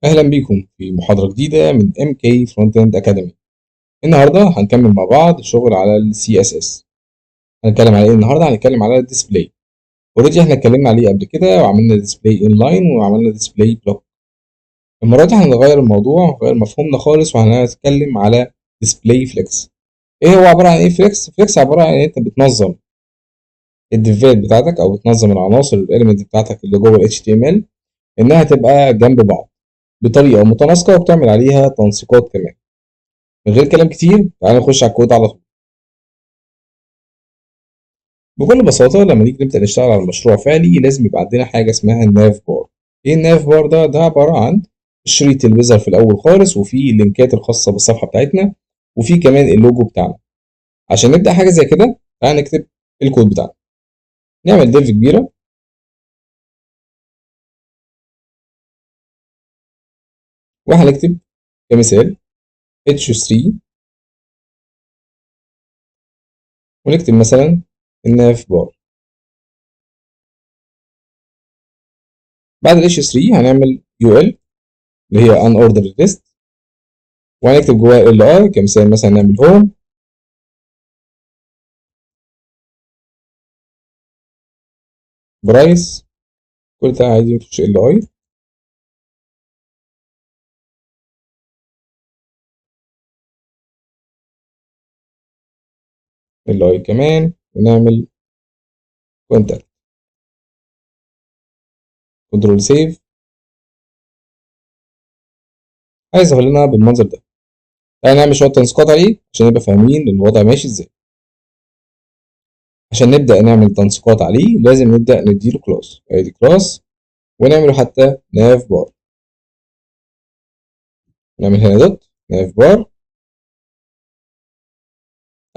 اهلا بيكم في محاضرة جديدة من MK Frontend Academy. النهارده هنكمل مع بعض شغل على ال CSS. هنتكلم على ايه النهارده؟ هنتكلم على ال display. already احنا اتكلمنا عليه قبل كده وعملنا display inline وعملنا display block. المرة دي هنغير الموضوع، هنغير مفهومنا خالص، وهنتكلم على display flex. ايه هو؟ عبارة عن ايه flex؟ flex عبارة عن ان انت بتنظم ال div ات بتاعتك او بتنظم العناصر ال element بتاعتك اللي جوه ال HTML انها تبقى جنب بعض بطريقة متناسقه، وبتعمل عليها تنسيقات كمان. من غير كلام كتير، تعالى نخش على الكود على طول. بكل بساطه، لما نيجي نبدا نشتغل على مشروع فعلي لازم يبقى عندنا حاجة اسمها ال nav bar. ايه ال nav bar ده؟ ده عبارة عن الشريط اللي بيظهر في الاول خالص، وفيه ال link ات الخاصة بالصفحه بتاعتنا، وفيه كمان اللوجو بتاعنا. عشان نبدا حاجة زي كده، تعالى نكتب الكود بتاعنا. نعمل div كبيره، وهنكتب كمثال h3، ونكتب مثلا ال nav bar. بعد ال h3 هنعمل ul اللي هي unordered list، وهنكتب جواها li كمثال، مثلا نعمل home، price، كل ده عادي مفيش li. li كمان، ونعمل contact. control save. هيظهر لنا بالمنظر ده. تعالى نعمل شوية تنسيقات عليه عشان نبقى فاهمين الوضع ماشي ازاي. عشان نبدا نعمل تنسيقات عليه لازم نبدا نديله class. ادي class، ونعمله حتى nav bar. نعمل هنا dot nav bar.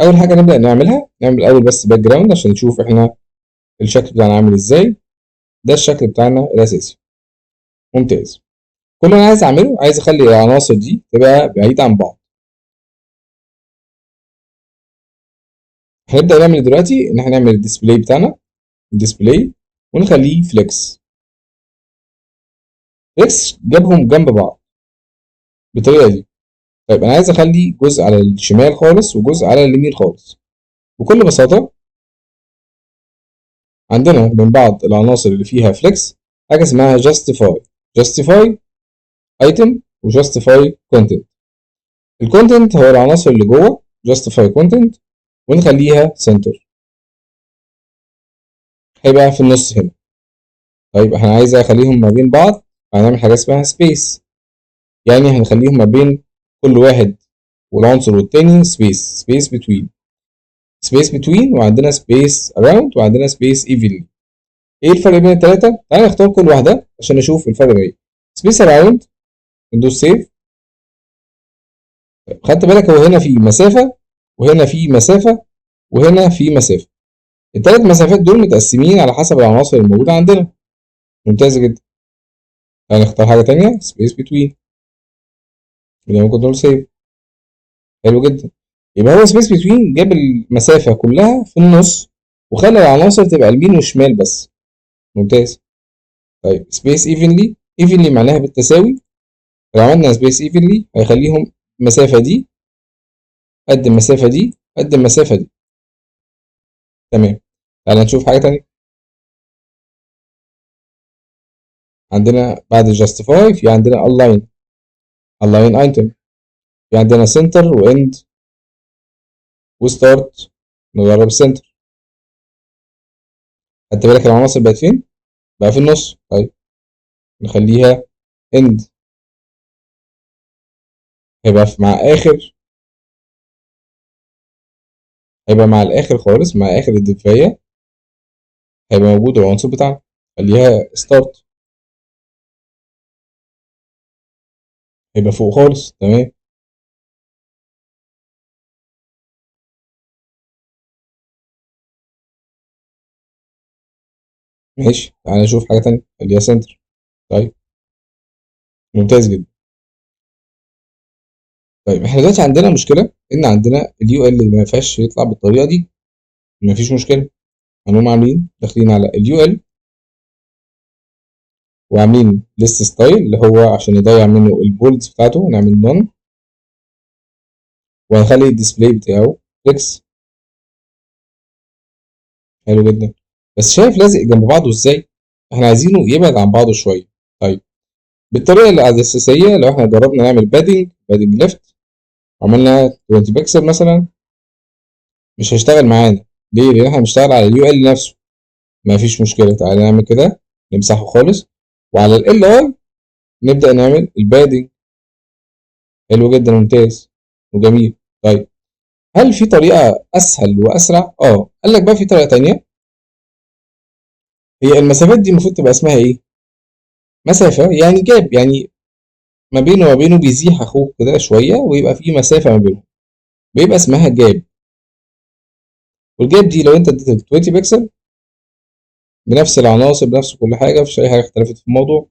اول حاجة نبدا نعملها، نعمل الاول بس background عشان نشوف احنا الشكل بتاعنا عامل ازاي. ده الشكل بتاعنا الاساسي، ممتاز. كل اللي انا عايز اعمله، عايز اخلي العناصر دي تبقى بعيدة عن بعض. هنبدا نعمل دلوقتي ان احنا نعمل ال display بتاعنا، display، ونخليه flex. flex جابهم جنب بعض بالطريقة دي. طيب، انا عايز اخلي جزء على الشمال خالص وجزء على اليمين خالص. بكل بساطه، عندنا من بعض العناصر اللي فيها flex حاجة اسمها justify، justify item و justify content. ال content هو العناصر اللي جوه justify content، ونخليها center، هيبقى في النص هنا. طيب، احنا عايز اخليهم ما بين بعض، هنعمل حاجة اسمها space، يعني هنخليهم ما بين كل واحد والعنصر والتاني space، space between، space between، وعندنا space around، وعندنا space evenly. ايه الفرق بين الثلاثه؟ تعالى نختار كل واحدة عشان نشوف الفرق بين space around. ندوس save. خدت بالك؟ هو هنا في مسافه، وهنا في مسافه، وهنا في مسافه. الثلاث مسافات دول متقسمين على حسب العناصر الموجودة عندنا. ممتاز جدا. تعالى نختار حاجة تانية، space between، ونعمل control save. حلو جدا. يبقى هو space between جاب المسافة كلها في النص وخلى العناصر تبقى يمين وشمال بس. ممتاز. طيب، space evenly. evenly معناها بالتساوي. لو عملنا space evenly هيخليهم المسافة دي قد المسافة دي قد المسافة دي. تمام. تعالى نشوف حاجة تانية. عندنا بعد justify في عندنا align، align item، في عندنا center و end و start. نجرب center. خدت بالك العناصر بقت فين؟ بقى في النص. طيب، نخليها end، هيبقى مع اخر، هيبقى مع الاخر خالص، مع اخر ال div اية هيبقى موجود العنصر بتاعنا. خليها start، هيبقى فوق خالص. تمام. ماشي، تعالى نشوف حاجة تانية. خليها center. طيب، ممتاز جدا. طيب، احنا دلوقتي عندنا مشكلة ان عندنا ال ul ما ينفعش يطلع بالطريقة دي. مفيش مشكلة. هنقوم عاملين داخلين على ال UL وعاملين list style اللي هو عشان يضيع منه ال bolds بتاعته، نعمل none، وهنخلي ال display بتاعه flex. حلو جدا. بس شايف لازق جنب بعضه ازاي؟ احنا عايزينه يبعد عن بعضه شويه. طيب، بالطريقه الاساسيه لو احنا جربنا نعمل padding، padding left، عملنا 20 بكسل مثلا، مش هيشتغل معانا. ليه؟ لان احنا بنشتغل على ال UL نفسه. ما فيش مشكله، تعالى نعمل كده، نمسحه خالص، وعلى ال LI نبدا نعمل ال padding. حلو جدا، ممتاز وجميل. طيب، هل في طريقه اسهل واسرع؟ اه، قال لك بقى في طريقه تانية. هي المسافات دي المفروض تبقى اسمها ايه؟ مسافه، يعني gap، يعني ما بينه وما بينه بيزيح اخوه كده شويه ويبقى في مسافه ما بينهم، بيبقى اسمها gap. وال gap دي لو انت اديتها 20 بكسل بنفس العناصر بنفس كل حاجه، مفيش اي حاجه اختلفت في الموضوع.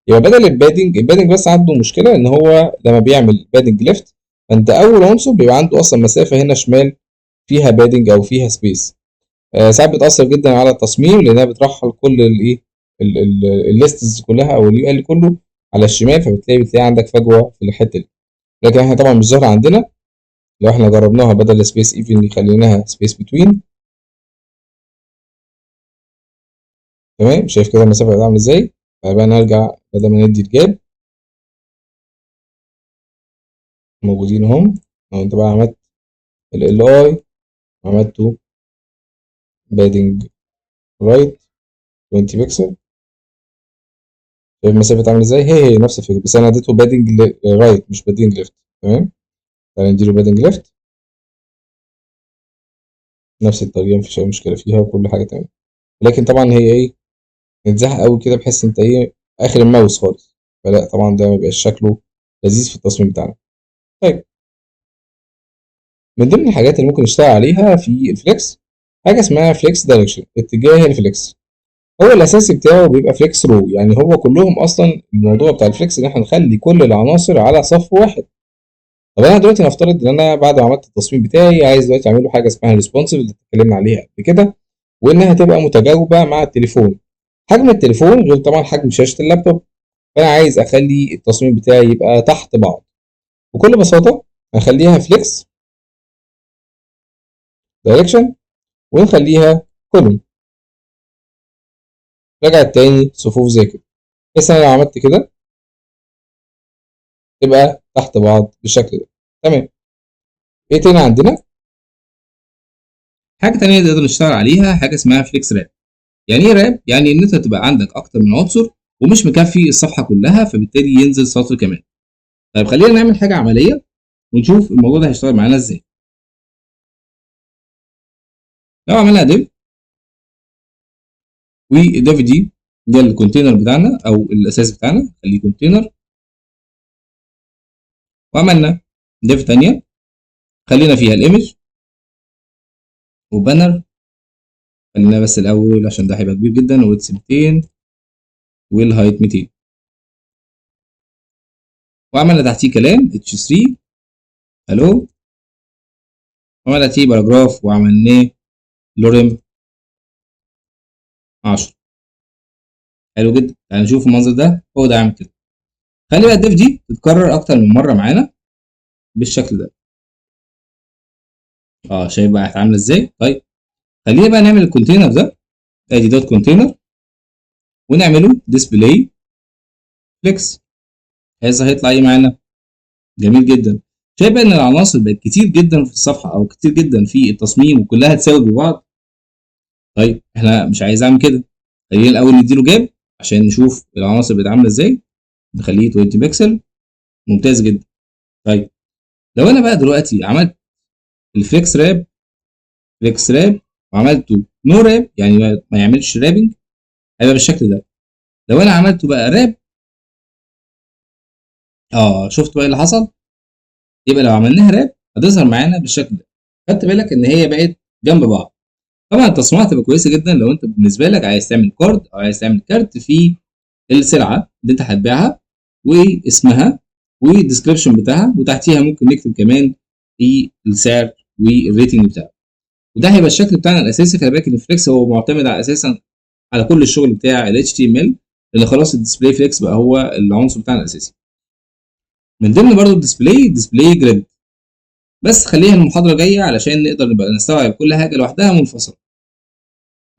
يبقى بدل ال padding، ال padding بس عنده مشكله ان هو لما بيعمل padding left فانت اول عنصر بيبقى عنده اصلا مسافه هنا شمال فيها padding او فيها space. ساعات بتاثر جدا على التصميم لانها بترحل كل الايه، ال lists كلها او ال UL كله على الشمال، فبتلاقي عندك فجوه في الحته دي. لكن احنا طبعا مش ظاهره عندنا. لو احنا جربناها بدل space evenly خليناها space between، تمام؟ شايف كده المسافه بقت عامله ازاي؟ فبقى نرجع بدل ما ندي ال gap موجودين اهم. لو انت بقى عملت ال LI عملته padding right 20 بكسل، شايف المسافة عاملة ازاي؟ هي هي نفس الفكرة، بس انا اديته padding right مش padding left. تمام، تعالى نديله padding left نفس الطريقة، مفيش أي مشكلة فيها وكل حاجة تمام. لكن طبعا هي ايه، متزحق قوي كده بحيث انت ايه اخر الماوس خالص، فلا طبعا ده ميبقاش شكله لذيذ في التصميم بتاعنا. طيب، من ضمن الحاجات اللي ممكن نشتغل عليها في ال flex حاجة اسمها flex direction، اتجاه ال flex. هو الاساسي بتاعه بيبقى flex row، يعني هو كلهم اصلا الموضوع بتاع ال flex ان احنا نخلي كل العناصر على صف واحد. طب انا دلوقتي نفترض ان انا بعد ما عملت التصميم بتاعي عايز دلوقتي اعمل له حاجه اسمها responsive اللي اتكلمنا عليها قبل كده، وانها تبقى متجاوبه مع التليفون. حجم التليفون غير طبعا حجم شاشه اللابتوب، فانا عايز اخلي التصميم بتاعي يبقى تحت بعض. بكل بساطه هخليها flex direction ونخليها column. رجعت تاني صفوف زي كده، بس انا لو عملت كده تبقى تحت بعض بالشكل ده. تمام. ايه تاني عندنا؟ حاجه تانية نقدر نشتغل عليها حاجه اسمها flex wrap. يعني ايه wrap؟ يعني ان انت تبقى عندك اكتر من عنصر ومش مكفي الصفحه كلها، فبالتالي ينزل سطر كمان. طيب خلينا نعمل حاجه عمليه ونشوف الموضوع ده هيشتغل معانا ازاي. لو عملنا div، وال div دي ده ال container بتاعنا او الاساس بتاعنا، خليه container، وعملنا div تانية خلينا فيها ال image و banner، خلينا بس الاول عشان ده هيبقى كبير جدا، width 200 وال height 200، وعملنا تحتيه كلام h3 hello، وعملنا تحتيه paragraph وعملناه lorem 10. حلو جدا. تعالى نشوف المنظر ده، هو ده عامل كده. خلي بقى ال div دي تتكرر اكتر من مره معانا بالشكل ده. شايف بقى عامله ازاي؟ طيب خلينا بقى نعمل ال container ده، ادي dot container، ونعمله display flex. هذا هيطلع ايه معانا؟ جميل جدا. شايف بقى ان العناصر بقت كتير جدا في الصفحه او كتير جدا في التصميم وكلها تساوي ببعض. طيب احنا مش عايز اعمل كده، خلينا الاول نديله gap عشان نشوف العناصر بقت عامله ازاي، نخليه 20 بكسل. ممتاز جدا. طيب لو انا بقى دلوقتي عملت ال flex wrap، flex wrap وعملته no wrap، يعني ما يعملش wrapping، هيبقى بالشكل ده. لو انا عملته بقى wrap، شفت بقى اللي حصل؟ يبقى لو عملناها wrap هتظهر معانا بالشكل ده. خدت بالك ان هي بقت جنب بعض. طبعا التصميمات هتبقى كويسه جدا لو انت بالنسبه لك عايز تعمل card او عايز تعمل كارت في السلعه اللي انت هتبيعها واسمها وال description بتاعها، وتحتيها ممكن نكتب كمان في السعر وال rating بتاعه. وده هيبقى الشكل بتاعنا الاساسي. خلي بالك ان flex هو معتمد على اساسا على كل الشغل بتاع ال HTML، لان خلاص ال display flex بقى هو العنصر بتاعنا الاساسي. من ضمن برضو ال display، display grid، بس خليها المحاضرة الجاية علشان نقدر نبقى نستوعب كل حاجة لوحدها منفصله.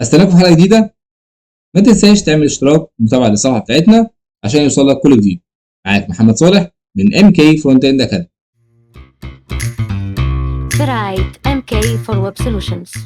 استناكم في حلقة جديده. ما تنساش تعمل اشتراك ومتابعة للصفحه بتاعتنا عشان يوصلك كل جديد. معاك محمد صالح من MK Front End Academy. برعاية MK for Web Solutions.